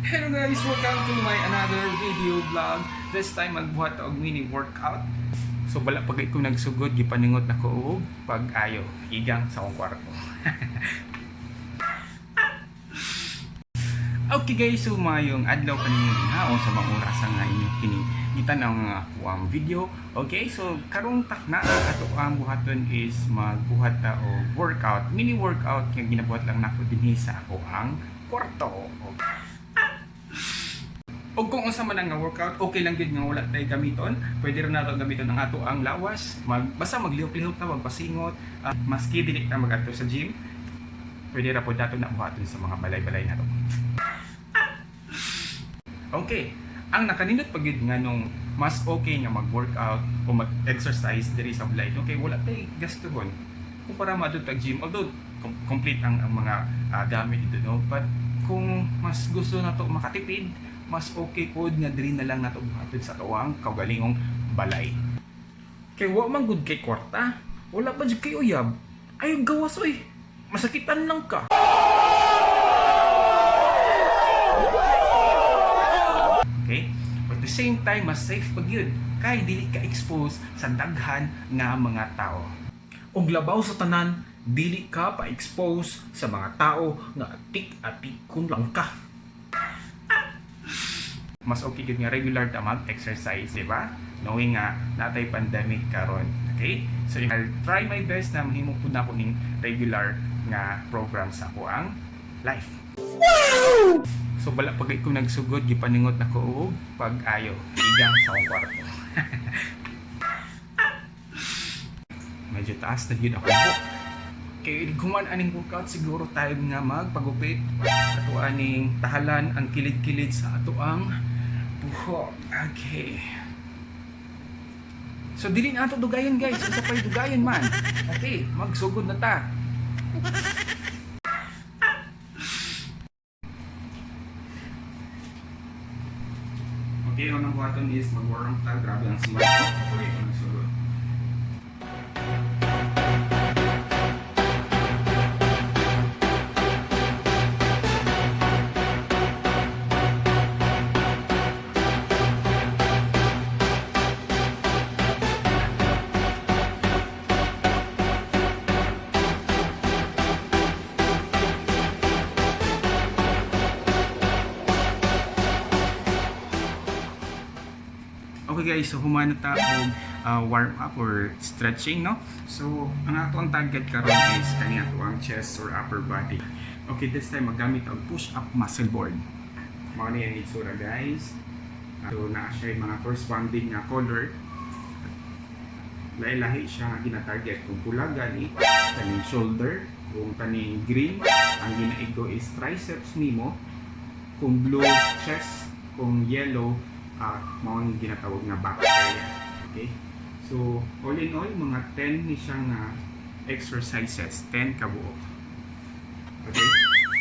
Hello guys! Welcome to my another video vlog. This time magbuhat og mini workout. So bala pag ko nagsugod, gipaningot na ko og pag-ayo igang sa akong kwarto. Okay guys, so mayong adlaw kaninyo dinha o sa mga oras nga inyo kini gitan-aw nga ako ang video. Okay, so karong takna ato ang buhaton is magbuhat ta og workout, mini workout nga ginabuhat lang nako dinhi sa ako ang kwarto. Okay. Og kung unsa man ang nga workout, okay lang gyud nga wala tay gamiton. Pwede ra nato gamiton ang ato ang lawas, basta maglihok-lihok ta, magpasingot, maski dili ta magadto sa gym. Pwede ra pod nato na buhaton sa mga balay-balay nato. Okay, ang nakanindot pa gyud nga nung mas okay nga mag-workout o mag-exercise diri sa balay, okay, wala tay gastuhon kumpara mo tag gym, although complete ang mga gamit dito, no, but kung mas gusto nato makatipid, mas okay pod nga diri na lang nato buhaton sa atoang kaugalingong balay, kay wa man gud kay kwarta, wala pa jud kay uyab, ayaw gawas oy, masakitan lang ka. Okay? But at the same time, mas safe pag yun. Kay dili ka expose sa daghan nga mga tao. Ug labaw sa tanan, dili ka pa-expose sa mga tao nga atik-atikon lang ka. Mas okay yun nga regular ta mag-exercise, di ba? Knowing nga natay pandemic karon. Okay? So I'll try my best na mahimo pud nako ning regular nga program sa ako ang life. So bala pag ko nagsugod, gipaningot nako og pag-ayo igang sa akong kwarto. Medyo taas na yun ako po. Kay human aning workout, siguro time nga magpagupit. Ato aning tahalan ang kilid-kilid sa ato ang buhok. Okay. So dili na ato dugayon, guys. Unsa pa'y dugayon man. Okay, magsugod na ta. Okay, unang buhaton is mag-warm ta. Grabe ang singot. Okay, unang sugod. Okay guys, so humana ta og warm up or stretching, no? So, ang ato ang target karon is kani ato ang chest or upper body. Okay, this time maggamit og push up muscle board. Mao ni ang itsura, guys. So, naa siya yung mga corresponding nga color. Lahi-lahi siya nga gina-target. Kung pula gani, kaning shoulder. Kung kaning green, ang ginaigo is triceps nimo. Kung blue, chest. Kung yellow, mao ang ginatawag na back area. Okay? So, all in all, mga 10 ni siya nga exercises. 10 kabuok. Okay?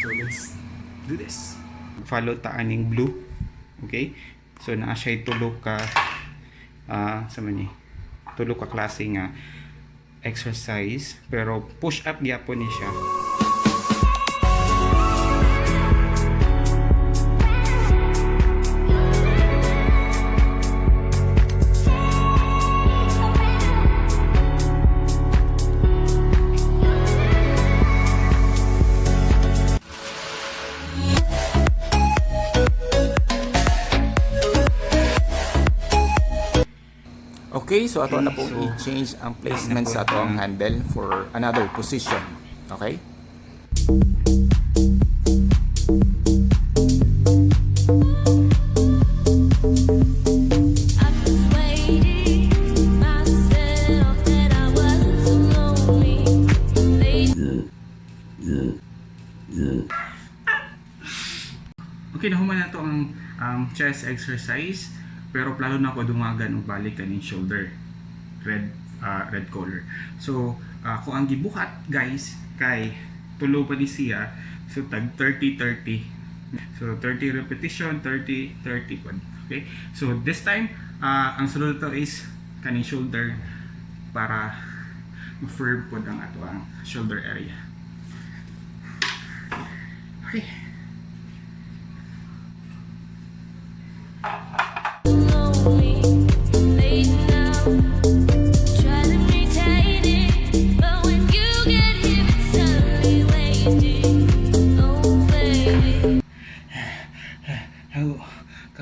So, let's do this. Follow ta aning blue. Okay? So, naa siya tulo ka sa man ni tulo ka klase nga exercise, pero push up gyapon ni siya. Okay, so ato na Okay, pong so, i-change ang placement sa ato ang handle for another position. Okay? I persuaded myself that I wasn't so lonely. They Okay, nahuman na to ang chest exercise, pero plano na ako dungagan og balik kaning shoulder, red red color. So, kung ang gibuhat guys kay tulo pa ni siya, so tag 30 30. So 30 repetition, 30 30 pod. Okay? So this time, ang sunod to is kaning shoulder para ma-firm pod ang ato ang shoulder area. Okay.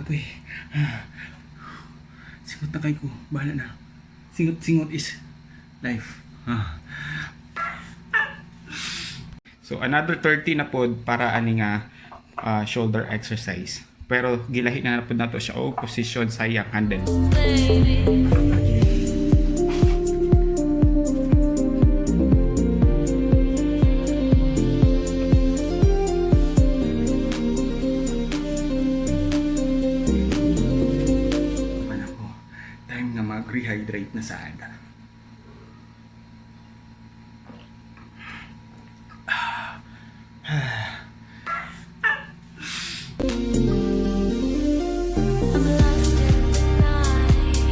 Agoy. Singot na kaayo ko. Bahala na. Singot, singot is life. Ah. So another 30 na pod para ani nga shoulder exercise. Pero gilahi na na pod nato siya og position sa iyang handle. Baby. Man ako. Time na mag-rehydrate na sa aga. I'm lost in the night.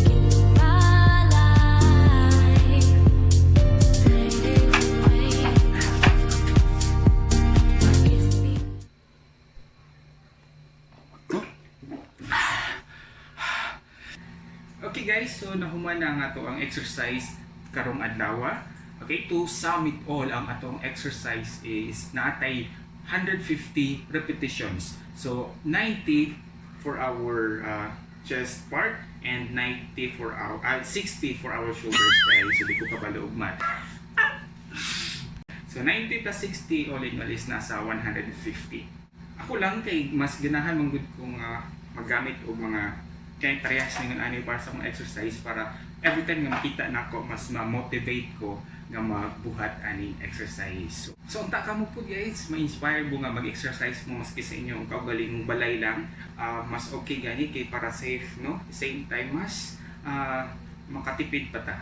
In my life, fading away. Kiss me. Okay guys, so nahuman na nga to ang exercise karong adlaw. Okay, to sum it all, ang atong exercise is natay 150 repetitions. So 90 for our chest part and 90 for our 60 for our shoulders, guys. So di ko kabalo og math. So 90 plus 60, all in all is nasa 150. Ako lang kay mas ganahan man gud kong maggamit og mga kay parehas ningon ani para sa akong exercise para every time nga makita nako, mas ma-motivate ko nga magbuhat ani exercise. So unta kamo pud guys, ma-inspire mo nga mag-exercise mo maski sa inyong kaugalingong balay lang. Mas okay gani kay para safe, no? Same time mas makatipid pa ta.